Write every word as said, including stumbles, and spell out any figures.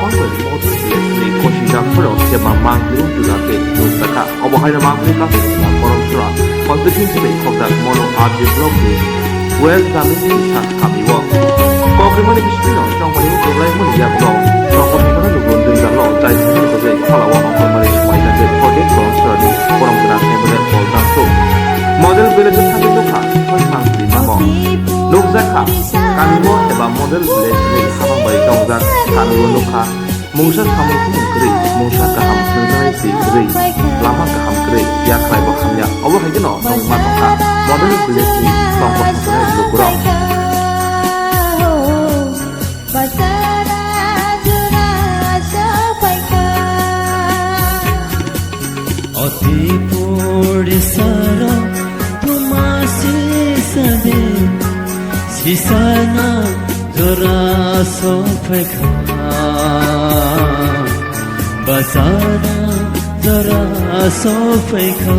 Mangpili Model Village ni Kosijak borok jeba mangpili wngtwla tei nukjakha. Obo haino mangpili kaisa korom sora constituency bai khokjak mono R D block ni West Jamini Bisas kami o. Kokrimani bisingtwi no chongmani o kwblaimani yagulo Songkor Songkor lugun dwngdalo chai thani bagwi kholao Ongkormani Smaina tei Project korom sorani korom gwnang M L A Paul Dangsuk. Model Village o thangwi nukha soi mangpili namo. Nukjakha kami o eba Model Village ni habang bai tongjak kami o nukha. Mungsa samung sumung kwrwi, mungsa kaham swngcharnai twi kwrwi, lama kaham kwrwi, yakhwlai bo hamya. Obo hai kheno nwng ma tongkha modern village ni tongkol swngcharnai lukurok. Oti puri saro tumasi sade sisana jora sophaikha basana jora sophaikha.